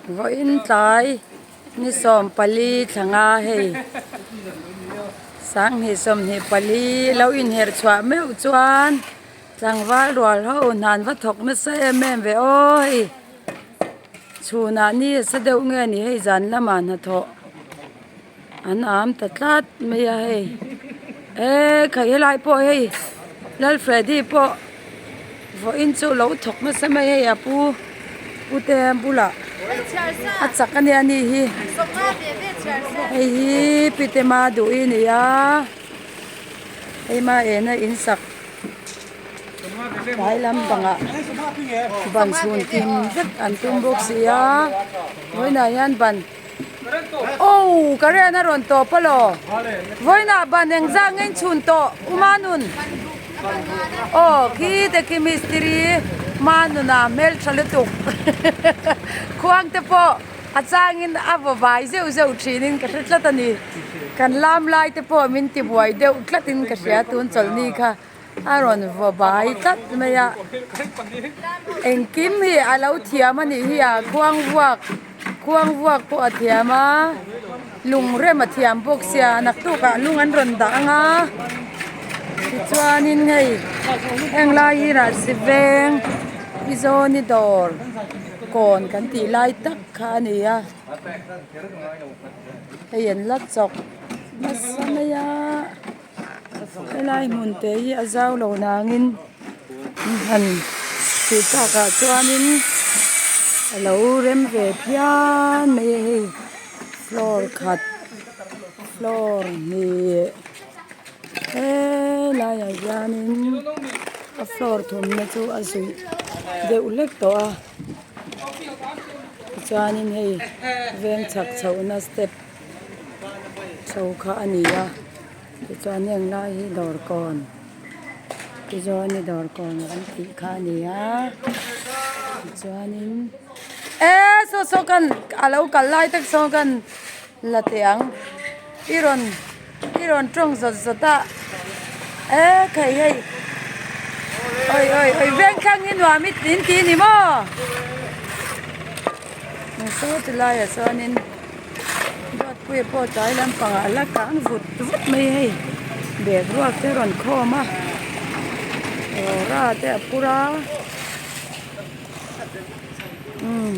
Vawiin tlai ni 14 thlanga hei 2024 lo inherh chhuah meuh chuan tlangval rual ho hnan va thawk nasa em em ve aw hei chhunah ni a sa deuh nge ni hei zan lamah hnathawh an am ta tlat mai a hei eee khai helai pawh hei Lalfredy pawh. Vawiin chu lo thawk nasa mai hei a pu pute bulah a chak a nia ni hi hei hi pitema duh i ni a hei ma ena in sak tlai lampangah ban chhun kim vek an tum bawk si a vawiinah hian ban Aw current a rawn tawp alaw vawiinah ban engzah nge in chhun tawh u Manun aw khi te khi mistiri Manuna hmeltha lutuk khuang te pawh a changin a vaw vai zeuh zeuh thinin ka hre tlat a ni kan lam lai te pawh min ti buai deuh tlatin ka hria tun chawlhni kha. A rawn vaw bai tlat mai a, engkim hi a lo thiam a nih hi a, khuang vuak khuang vuak pawh a thiam a, lung rem a thiam bawk sia naktukah lung an rawn dah ang a, tichuanin hei heng lai hi rahsi veng pi zawni dawr kawn kan tih lai tak kha a ni a, hei an la chawk nasa mai a. Helai hmun te hi a zau lo nangin han tih takah chuanin a lo rem ve phian mai a hei floor khat floor hnih helaiah hianin a floor thumna chu a zuih deuh hlek tawh a tichuanin hei veng chhak chhohna step chho kha a ni a tichuan heng lai hi dawr kawn tichuan hi dawr kawn an tih kha a ni a tichuanin eee saw saw khan a lo kal lai tak sawn khan la teh ang i rawn i rawn tawng zawt zawt a eee khai hei awi awi awi veng thlang hi nuam i in ti a ni maw saw ti laiah chuanin. Ruatpuia pawh tlai lampangah a la kang vut vut mai hei bag ruak te a rawn khawm a rawra te a phur a umm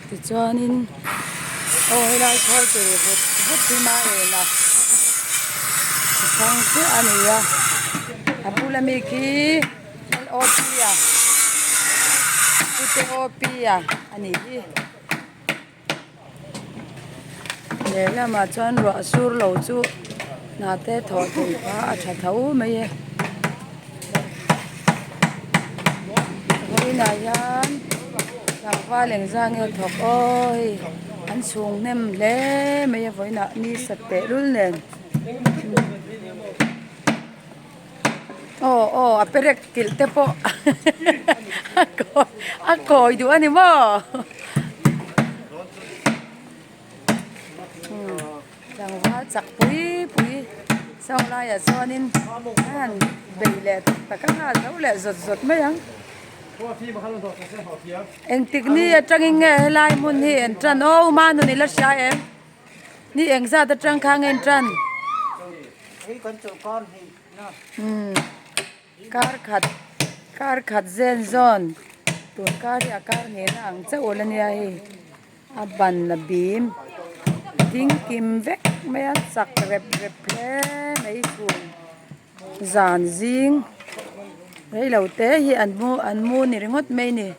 tichuanin aw helai khawl tur vut vut hi ma en a a hrang chiah a ni a a bula mi khi L O P a pute O P a anih hi. Lehlamah chuan ruah sur lo chu hna te thawh thei kha a tha tho mai e. Vawiinah hian tlangval engzah nge thawk aw hei an chhung hnem hle mai a vawiinah ni sat tehlul nen. Aw aw a perek kilh te pawh a kawi duh a ni maw tlangval chak pui pui saw laiah chuanin a han bei leh tak a nghal tho leh zawt zawt mai ang engtik ni atangin nge helai hmun hi an tan aw manun ila hria em. Ni eng zat atang kha nge tan? Umm kar khat kar khat zen zawn tun kar hi a kar ngei na ang chauh a nia hei a ban a bim ding kim vek mai a chak rep rep hle mai chhun zan zing reilo te hi an mu an mu ni ringawt mai a ni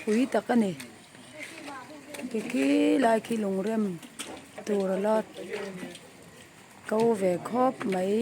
pui tak a ni. Ti khi lai khi lungrem tur a la ko ve khawp mai.